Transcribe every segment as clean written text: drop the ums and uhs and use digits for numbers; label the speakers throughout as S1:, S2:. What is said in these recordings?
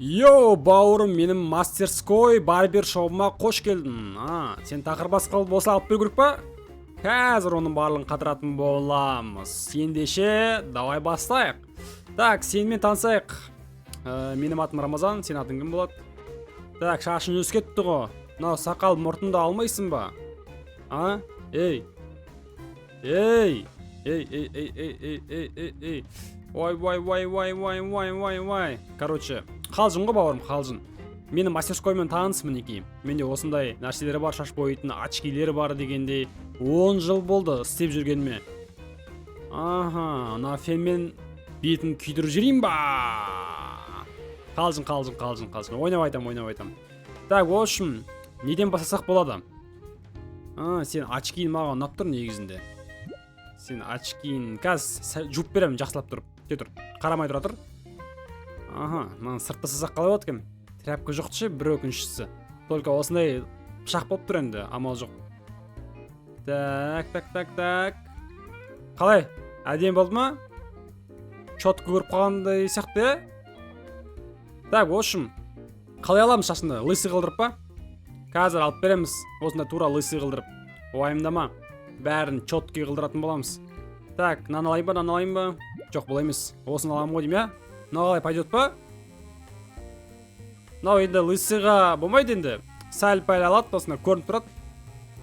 S1: Йоу, бауырым, менің мастерской барбершопыма қош келдің. А, сен тақыр бас қылып осылай алып беру керек па? Қазір оның барлығын қатыратын боламыз. Ендеше, давай бастайық. Так, сенімен танысайық. Менің атым Рамазан, сенің атың кім болады? Так, шашың өсіп кетті ғой. Мынау сақал мұртыңды алмайсың ба? А? Ей. Ей! Ей, ей, ей, ей, ей, ей, ей, ей. Ой, ой, ой, ой, ой, ой, ой, ой. Короче, қалжың ғой, бауырым, қалжың. Менің мастерскоймен таныс, мінекей. Менде осындай нәрселер бар, шаш бояйтын очкилер бар дегендей. 10 жыл болды істеп жүргеніме. Аха, мына фенмен бетін күйдіріп жіберейін ба? Қалжың, қалжың, қалжың, қалжың. Ойнап айтам, ойнап айтам. Так, в общем, неден бастасақ болады? А, сен очкиің маған ұнап тұр негізінде. Сен очкиін қазір жуып беремін жақсылап тұрып. Күте тұр. Қарамай тұра тұр. Аха, мынаны сыртта жасасақ қалай болады екен? Тряпка жоқ ше, бір өкініштісі. Только осындай пышақ болып тұр енді, амал жоқ. Так, так, так, так. Қалай? Әдемі болды ма? Четко көріп қалғандай сияқты, иә? Так, в общем, қалай аламыз шашыңды? Лысый қылдырып па? Қазір алып береміз, осындай тура лысый қылдырып. Уайымдама. Бәрін четкий қылдыратын боламыз. Так, мынаны алайын ба, мынаны алайын ба? Жоқ, бұл емес. Осыны аламын ғой деймін, иә? Мынау қалай, пойдет па? Мынау енді лысыйға болмайды енді. Сәл пәл алады, осында көрініп тұрады.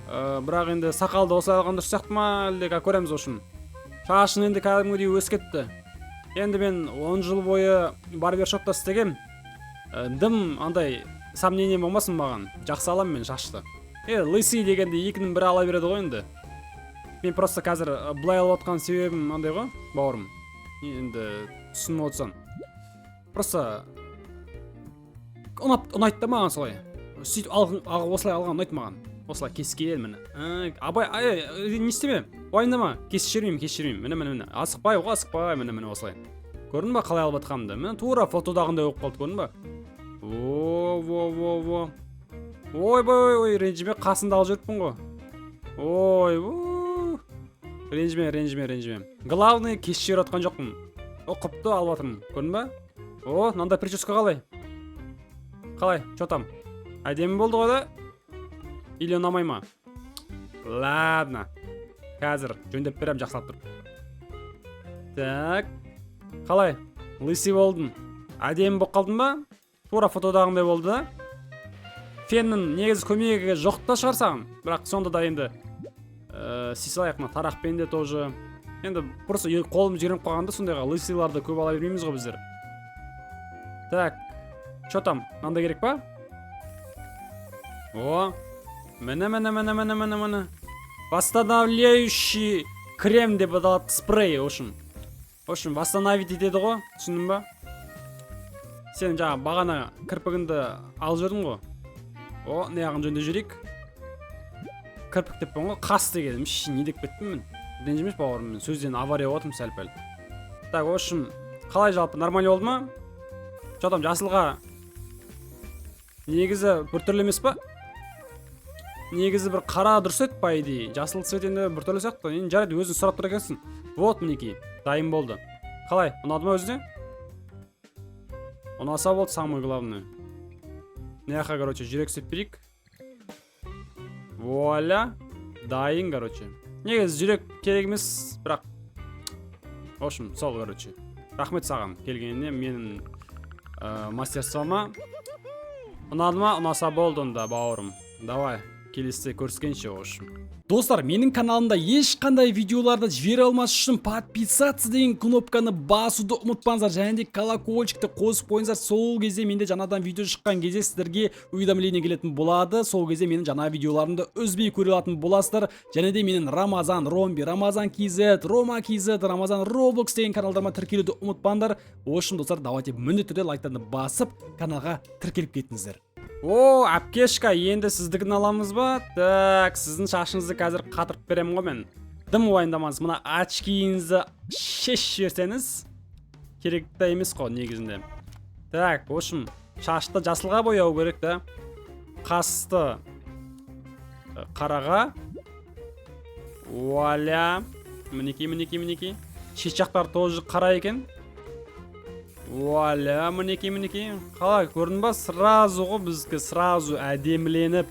S1: Бірақ енді сақалды осылай алған дұрыс сияқты ма, әлде көреміз, в общем. Шашың енді кәдімгідей өсіп кетті. Енді мен 10 жыл бойы барбершопта істегем. Дым андай сомнение болмасын маған. Жақсы аламын мен шашты. Лысый дегенде екінің бірі ала береді ғой енді. Мен просто қазір былай алып отқан себебім андай ғой, бауырым. Енді түсініп отырсаң. Просто ұнап, ұнайды да маған солай. Сөйтіп осылай алған ұнайды маған. Осылай кескен, міне. Абай, ай, не істеме, уайымдама, кесіп жібермеймін, кесіп жібермеймін. Міне, міне, міне, асықпай ғой, асықпай, міне, міне, осылай. Көрдің ба, қалай алып жатқанымды? Міне, тура фотодағындай болып қалды, көрдің ба? О, во, во, во, ойбай, ой, ренжіме, қасында алып жүріппін ғой. Ой, у, ренжіме, ренжіме, ренжіме. Главный, кесіп жіберіп жатқан жоқпын, ұқыпты алып жатырмын, көрдің ба? О, мынандай прическа қалай? Қалай, че там, әдемі болды ғой да? Или ұнамай ма? Ладно, қазір жөндеп беремін жақсылап тұрып. Так, қалай, лысый болдың, әдемі болып қалдың ба? Тура фотодағындай болды да. Феннің негізі көмегі жоқ та шығар саған, бірақ сонда да енді істей салайық. Мына тарақпен де тоже енді просто қолым үйреніп қалған да сондайға. Лысыйларды көп ала бермейміз ғой біздер. Так, че там, мынандай керек па? О, міне, міне, міне, міне, міне, міне, восстанавливающий крем деп аталады, спрей. В общем, восстановить етеді ғой, түсіндің ба? Сен жаңа бағана кірпігіңді алып жібердің ғой. О, мына жағын жөндеп жіберейік. Кірпік деппін ғой, қас дегенім ш, не деп кеттім мен? Ренжімеші, бауырым, мен сөзден авария болып жатырмын сәл пәл. Так, в общем, қалай, жалпы нормально болды ма? Че там, жасылға негізі біртүрлі емес па? Негізі бір қара дұрыс еді, по идее. Жасыл цвет енді біртүрлі сияқты. Енді жарайды, өзің сұрап тұр екенсің. Вот, мінекей, дайын болды. Қалай, ұнады ма өзіне? Ұнаса болды, самое главное. Мына жаққа, короче, жүрек істеп берейік. Вуаля, дайын. Короче, негізі жүрек керек емес, бірақ в общем сол. Короче, рахмет саған келгеніне менің мастерствома. Ұнады ма? Ұнаса болды онда, бауырым. Давай, келесіде көріскенше. В общем,
S2: Достар, менің каналымда ешқандай видеоларды жібере алмас үшін подписаться деген кнопканы басуды ұмытпаңыздар және де колокольчикті қосып қойыңыздар. Сол кезде менде жаңадан видео шыққан кезде сіздерге уведомление келетін болады. Сол кезде менің жаңа видеоларымды үзбей көре алатын боласыздар. Және де менің Рамазан Ромби, Рамазан KZ, Рома KZ, Рамазан Roblox деген каналдарыма тіркелуді ұмытпаңдар. В общем, достар, давайте міндетті түрде лайктарды басып, каналға тіркеліп кетіңіздер.
S1: О, әпкешка, енді сіздікін аламыз ба? Так, сіздің шашыңызды қазір қатырып беремін ғой мен, дым уайымдамаңыз. Мына очкиіңізді шешіп жіберсеңіз, керек та емес қой негізінде. Так, в общем, шашты жасылға бояу керек та, қасты қараға. Вуаля, мінекей, мінекей, мінекей. Шет жақтары тоже қара екен. Вуаля, мінекей, мінекей. Қалай, көрдің ба? Сразу ғой біздікі, сразу әдеміленіп.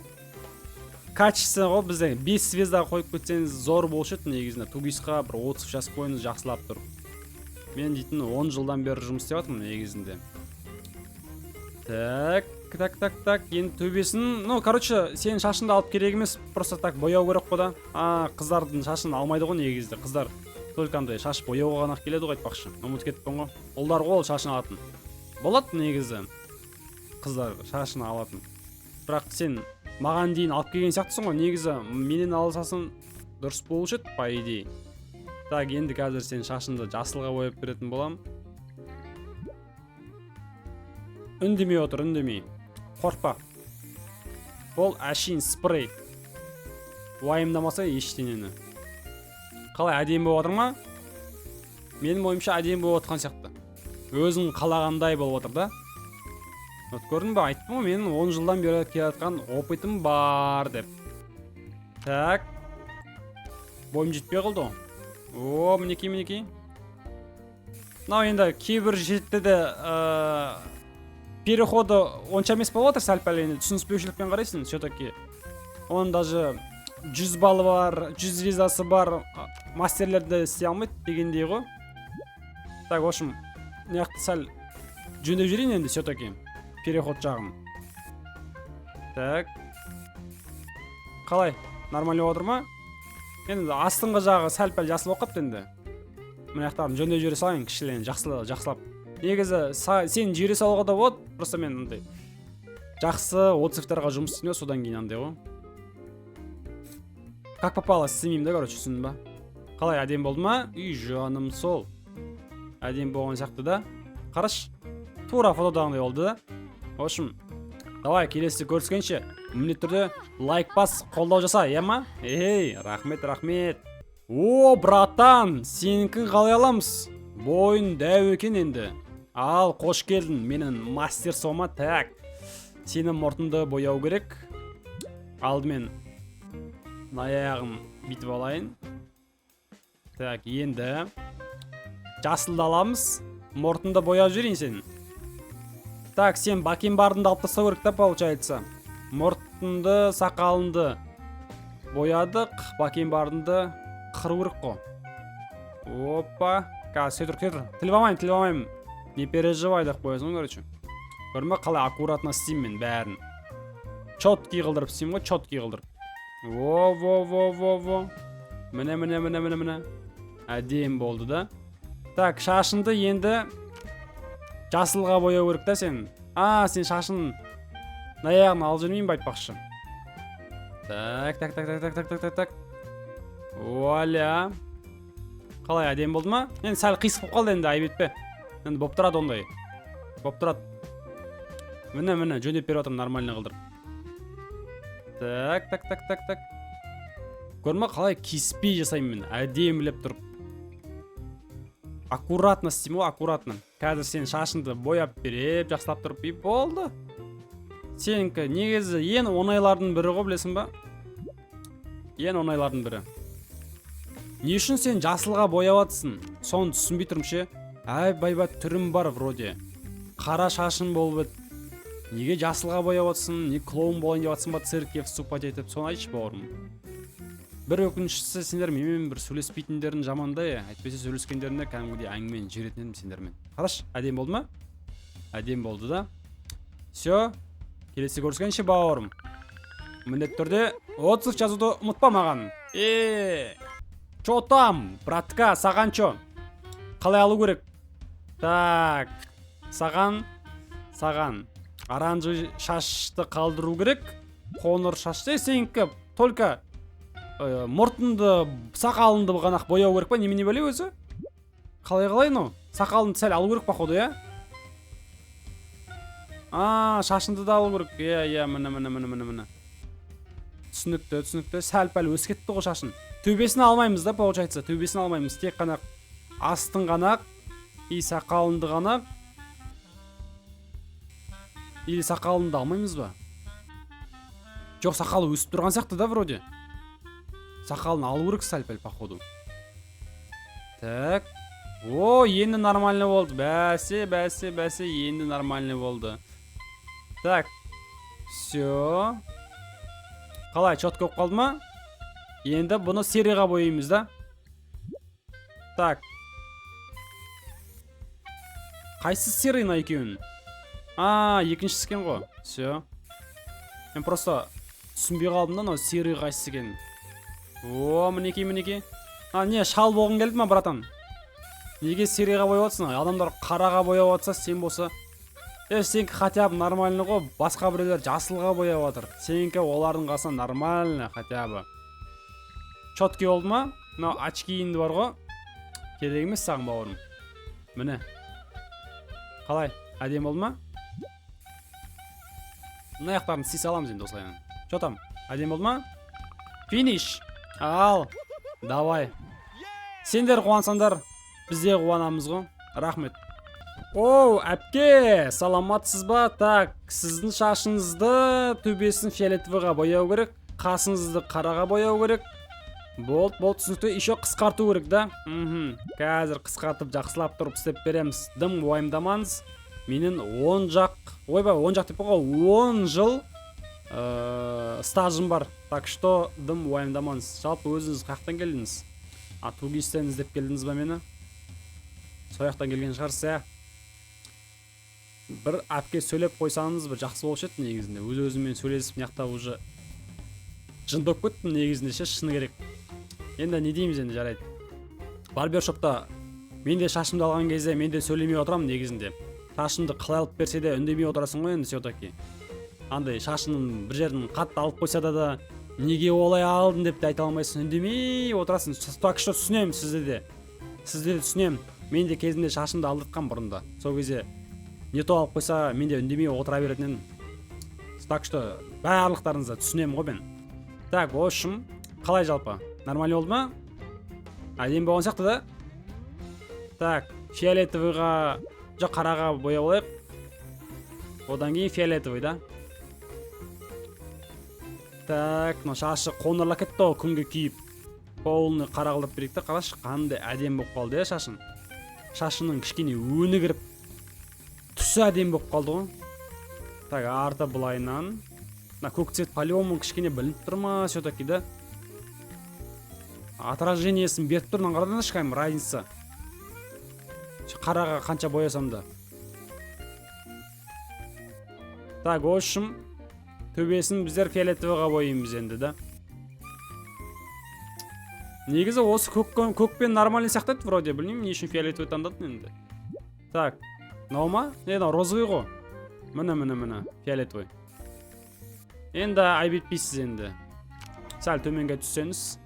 S1: Качество ғой бізде. 5 звезда қойып кетсеңіз, зор болушы еді негізінде. 2ГИС-қа бір 30 жазып қойыңыз жақсылап тұрып. Мен дейтін 10 жылдан бері жұмыс істеп жатырмын негізінде. Так, так, так, так. Енді төбесін, ну, короче, сенің шашыңды алып керек емес, просто так бояу керек қой да. А, қыздардың шашын алмайды ғой негізінде. Қыздар только андай шаш бояуға ғана келеді ғой, айтпақшы. Ұмытып кеттім ғой. Ұлдар ғой ол шашын алатын. Болады негізі. Қыздар шашын алатын. Бірақ сен маған дейін алып келген сияқтысың ғой. Негізі менен алсасын, дұрыс болушы еді, по идее. Так, енді қазір сен шашыңды жасылға бояп беретін боламын. Үндемей отыр, үндемей. Қорқпа. Ол әшейін спрей. Уайымдамаса ештеңені. Қалай, әдемі болып отыр ма? Менің ойымша, әдемі болып отқан сияқты. Өзің қалағандай болып отыр да. Вот көрдің ба, айттым ғой, менің 10 жылдан бері келе жатқан опытым бар деп. Так. Бойым жетпей қалды ғой. О, мінекей, мінекей. Мынау енді кейбір жерде де переходы онша емес болып жатыр, сәл пәл енді түсініспеушілікпен қарайсың все-таки. Оның даже 100 баллы бар, 100 звездасы бар мастерлер де істей алмайды дегендей ғой. Так, в общем, мына жақты сәл жөндеп жіберейін енді все-таки переход жағын. Так. Қалай? Нормально болып отыр ма? Енді астыңғы жағы сәл пәл жасыл болып қалыпты енді. Мына жақтарын жөндеп жібере салайын кішілен, жақсы, жақсылап. Негізі сен жібере салуға да болады, просто мен андай жақсы отзывтарға жұмыс істеймін да, содан кейін андай ғой. Как попало істемеймін да, короче, түсіндің ба? Қалай, әдемі болды ма? Үй, жаным сол. Әдемі болған сияқты да. Қарашы, тура фотодағындай болды да. В общем, давай, келесі көріскенше міндетті түрде лайк бас, қолдау жаса, иә ма? Ей, рахмет, рахмет. О, братан, сенікін қалай аламыз? Бойың дәу екен енді. Ал, қош келдің менің мастер сома. Так, сенің мұртыңды бояу керек. Алдымен мына аяғын бүйтіп алайын. Так, енді жасылды аламыз. Мұртыңды бояп жіберейін сенің. Так, сен бакенбардыңды алып тастау керек та, получается. Мұртыңды, сақалыңды боядық, бакенбардыңды қыру керек қой. Опа, қазір, тұр, тұр. Тіліп алмаймын, тіліп алмаймын. Не переживай деп қоясың ғой, короче. Көрдің ба, қалай аккуратно істеймін мен бәрін. Четкий қылдырып істеймін ғой, четкий қылдырып. Во, во, во, во, во. Міне, міне, міне, міне, міне. Әдемі болды да. Так, шашыңды енді жасылға бояу керек та сен. А, сен шашын мына аяғын алып жүрмеймін ба, айтпақшы. Так, так, так, так, так, так, так, так, так. Вуаля. Қалай, әдемі болды ма? Енді сәл қисық болып қалды енді, айып етпе. Енді болып тұрады ондай. Болып тұрады. Міне, міне, жөндеп беріп жатырмын нормально қылдырып. Так, так, так, так, так. Көрдің ба, қалай кеспей жасаймын мен, әдемілеп тұрып. Аккуратно істеймін ғой, аккуратно. Қазір сен шашыңды бояп беріп, жақсылап тұрып, и болды. Сенікі негізі ең оңайлардың бірі ғой, білесің ба? Ең оңайлардың бірі. Не үшін сен жасылға бояп жатсың? Соны түсінбей тұрмын ше. Әй, байба, түрім бар вроде. Қара шашың болып еді. Неге жасылға бояп жатсың? Не клоун болайын деп жатсың ба, циркке вступать етіп? Соны айтшы, бауырым. Бір өкініштісі, сендер менімен бір сөйлеспейтіндерің жаман да, е. Әйтпесе сөйлескендерінде кәдімгідей әңгімені жіберетін едім сендермен. Қарашы, әдемі болды ма? Әдемі болды да. Все, келесі көріскенше, бауырым. Міндетті түрде отзыв жазуды ұмытпа маған. Е, чё там, братка, саған чё? Қалай алу керек? Так, саған оранжевый шашты қалдыру керек. Қоңыр шашты, сенікі только мұртыңды, сақалыңды ғана ақ бояу керек па, немене бәле өзі? Қалай, қалай, ну? Сақалыңды сәл алу керек, походу, иә? А, шашыңды да алу керек. Иә, иә, міне, міне, міне, міне, міне. Түсінікті, түсінікті. Сәл пәл өсіп кетті ғой шашын. Төбесін алмаймыз да, получается. Төбесін алмаймыз. Тек қана астын ғана и сақалыңды ғана. Или сақалыңды алмаймыз ба? Жоқ, сақалы өсіп тұрған сияқты да, вроде. Сақалын алу керек сәл пәл, походу. Так. О, енді нормально болды. Бәсе, бәсе, бәсе, енді нормально болды. Так, все. Қалай, четко болып қалды ма? Енді бұны серый ға бояймыз да. Так. Қайсы серый мына екеуінің? А, екіншісі екен ғой. Все. Мен просто түсінбей қалдым да, мынау серый қайсысы екенін. О, мінекей, мінекей. А, не, шал болғың келді ма, братан? Неге серый ға бояп жатсың? Адамдар қараға бояп жатса, сен болса. Е, сенікі хотя бы нормально ғой, басқа біреулер жасылға бояп жатыр. Сенікі олардың қасында нормально хотя бы. Четкий болды ма? Мынау очки іңді бар ғой. Керек емес саған, бауырым. Міне. Қалай? Әдемі болды ма? Мына аяқтарын істей саламыз енді осылай. Че там? Әдемі болды ма? Финиш. Ал, давай. Сендер қуансаңдар, біз де қуанамыз ғой. Рахмет. Оу, әпке, саламатсыз ба? Так, сіздің шашыңызды төбесін фиолетовый ға бояу керек, қасыңызды қараға бояу керек. Болды, болды, түсінікті. Еще қысқарту керек, да? Мхм. Қазір қысқартып, жақсылап тұрып істеп береміз. Дым уайымдамаңыз. Менің 10 жақ, ойбай, 10 жақ деп қой, 10 жыл стажым бар. Так что дым уайымдамаңыз. Жалпы өзіңіз қаяқтан келдіңіз? А, 2ГИС-тен іздеп келдіңіз ба мені? Сол жақтан келген шығарсыз, иә? Бір әпке сөйлеп қойсаңыз, бір жақсы болушы еді негізінде. Өз өзіммен сөйлесіп, мына жақта уже жынды болып кеттім негізінде ше, шыны керек. Енді не дейміз енді, жарайды. Барбершопта мен де шашымды алған кезде мен де сөйлемей отырамын негізінде. Шашымды қалай алып берсе де, үндемей отырасың ғой енді. Все таки андай шашының бір жерін қатты алып қойса да, неге олай алдың деп те айта алмайсың, үндемей отырасың. Так что түсінемін сізді де, сізді де түсінемін. Мен де кезінде шашымды алдыртқанмын бұрында. Сол кезде не то алып қойса, мен де үндемей отыра беретін едім. Так что барлықтарыңызды түсінемін ғой мен. Так, в общем, қалай, жалпы нормально болды ма? Әдемі болған сияқты да. Так, фиолетовый ға, жоқ, қараға бояп алайық, одан кейін фиолетовый да. Так, мына шашы қоңырлап кетті ғой күнге күйіп. Полный қара қылдырып берейік та. Қарашы, қандай әдемі болып қалды, иә? Шашын, шашының кішкене өңі кіріп, түсі әдемі болып қалды ғой. Так, арты былайынан. Мына көк цвет по-любому кішкене білініп тұр ма все таки да? Отражение сін беріп тұр. Мынаны қараңдаршы, кәдімгі разница қараға қанша боясам да. Так, в общем, төбесін біздер фиолетовый ға бояймыз енді да. Негізі осы көк, көкпен нормальный сияқты еді вроде. Білмеймін, не үшін фиолетовый таңдадым енді. Так, мынау ма? Не, мынау розовый ғой. Міне, міне, міне, фиолетовый. Енді айып етпейсіз енді, сәл төменге түссеңіз.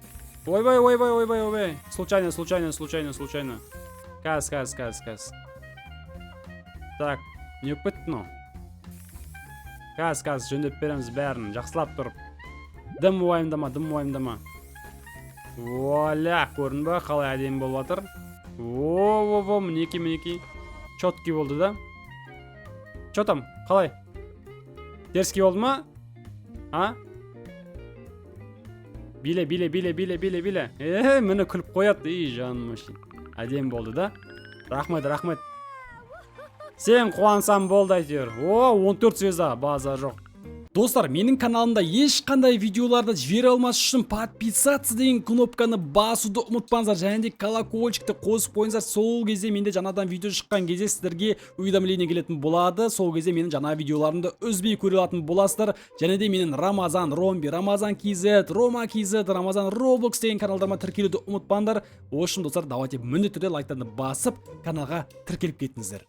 S1: Ойбай, ойбай, ойбай, ойбай, случайно, случайно, случайно, случайно. Қазір, қазір, қазір, қазір. Так, не болып кетті мынау? Қазір, қазір жөндеп береміз бәрін жақсылап тұрып. Дым уайымдама, дым уайымдама. Вуаля, көрдің ба, қалай әдемі болып жатыр? Во, во, во, мінекей, мінекей, четкий болды да. Че там, қалай, дерзкий болды ма? А, биле, биле, биле, биле, биле, биле. Е, міне, күліп қояды. Ей, жаным, әдемі болды да. Рахмет, рахмет. Сен қуансаң болды әйтеуір. О, 14 звезда, база жоқ.
S2: Достар, менің каналымда ешқандай видеоларды жібере алмас үшін подписаться деген кнопканы басуды ұмытпаңыздар және де колокольчик ті қосып қойыңыздар. Сол кезде менде жаңадан видео шыққан кезде сіздерге уведомление келетін болады. Сол кезде менің жаңа видеоларымды үзбей көре алатын боласыздар. Және де менің Рамазан Ромби, Рамазан KZ, Рома KZ, Рамазан Roblox деген каналдарыма тіркелуді ұмытпаңдар. В общем, достар, давайте міндетті түрде лайктарды басып, каналға тіркеліп кетіңіздер.